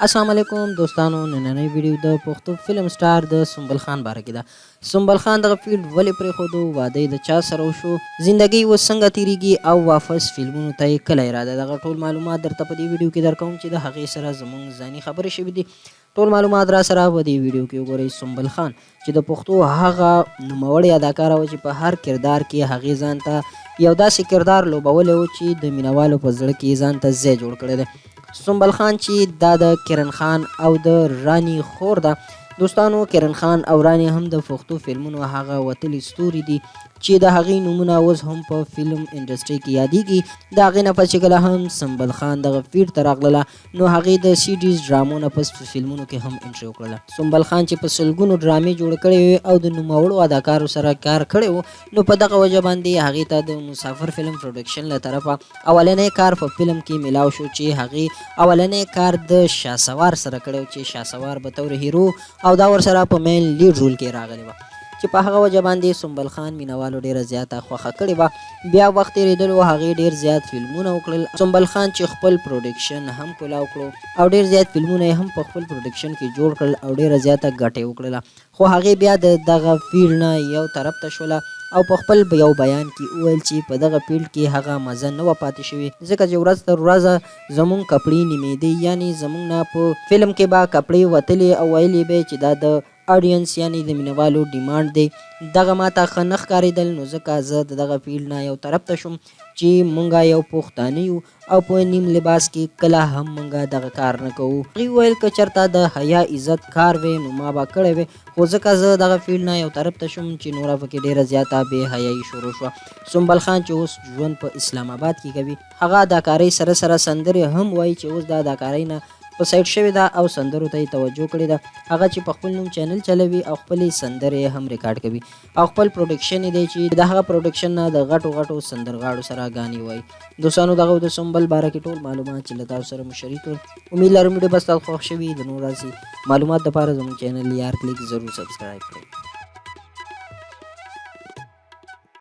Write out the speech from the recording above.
السلام علیکم دوستانو، نننۍ ویډیو د پښتو فلم سټار د سنبل خان باره کې ده. سنبل خان دغه فیلډ ولې پرېښودو، واده یې د چا سره وشو، زندګۍ اوس څنګه تیریږي او واپس فلمونو ته یې کله اراده؟ دغه ټول معلومات درته په دې ویډیو کې درکوم چې د هغې سره زمونږ ځاني خبرې شوې دي. ټول معلومات را سره په دې ویډیو کې وګورئ. سنبل خان چې د پښتو هغه نوموړې اداکاره وه چې په هر کردار کې هغې ځان ته یو داسې کردار لوبولی و چې د مینوالو په زړه کې ځان ته ځای جوړ کړی دی. سنبل خان چې دا د کرن خان او د رانی خور ده. دوستانو، کرن خان او رانی هم د پښتو فلمونو هغه وتلي ستوري دي چې د هغې نومونه اوس هم په فلم انډسټري کې یادېږي. د هغې نه پس چې کله هم سنبل خان دغه فیلډ ته راغلله، نو هغې د سیډیز ډرامو نه پس په فلمونو کې هم انټري وکړله. سنبل خان چې په سلګونو ډرامې جوړې کړې وې او د نوموړو اداکارو سره کار کړی و، نو په دغه وجه باندې هغې ته د مسافر فلم پروډکشن له طرفه اولنی کار په فلم کې ملاو شو، چې هغې اولنی کار د شاسوار سره کړی و، چې شاسوار به طور هیرو او دا ورسره په مین لیډ رول کې راغلې وه، چې په هغه وجه باندې سنبل خان مینوالو ډیره زیاته خوښه کړې وه. بیا وخت تیریدلو، هغې ډیر زیات فلمونه وکړل. سنبل خان چې خپل پروډکشن هم کولاو کړو او ډیر زیات فلمونه یې هم په خپل پروډکشن کې جوړ کړل او ډیره زیاته ګټه یې وکړله، خو هغې بیا د دغه فیلډ نه یو طرف ته شوله او په خپل یو بیان کې وویل چې په دغه فیلډ کې هغه مزه نه وه پاتې شوې، ځکه چې ورځ تر ورځه زمونږ کپړې نیمېدې، یعنې زمونږ نه په فلم کې به کپړې وتلې او ویلې به یې چې دا د اډینس یعنی د مینوالو ډیمانډ دی. دغه ماته ښه نه ښکاریدل، نو ځکه زه د دغه فیلډ نه یو طرف ته شوم، چې مونږه یو پښتانه یو او په نیم لباس کې کله هم مونږه دغه کار نه کوو. هغې وویل، که چرته د حیا عزت کار وی نو ما به کړی وی، خو ځکه زه دغه فیلډ نه یو طرف ته شوم چې نوره پکې ډیره زیاته بې حیايي شروع شوه. سنبل خان چې اوس ژوند په اسلام اباد کې کوي، هغه اداکارۍ سره سره سندرې هم وایي، چې اوس د اداکارۍ نه په سایډ شوې ده او سندرو ته یې توجه کړې ده. هغه چې په خپل نوم چینل چلوي او خپلې سندرې هم ریکارډ کوي او خپل پروډکشن یې دی، چې د هغه پروډکشن نه د غټو غټو سندرغاړو سره ګانې وایي. دوستانو، دغه د سنبل باره کې ټول معلومات چې له تاسو سره مو شریک کړل. امید لرم ویډیو به ستاسو خوښ شوي. د نور داسې معلومات لپاره زموږ چینل یار کلیک ضرور سبسکرایب کړئ.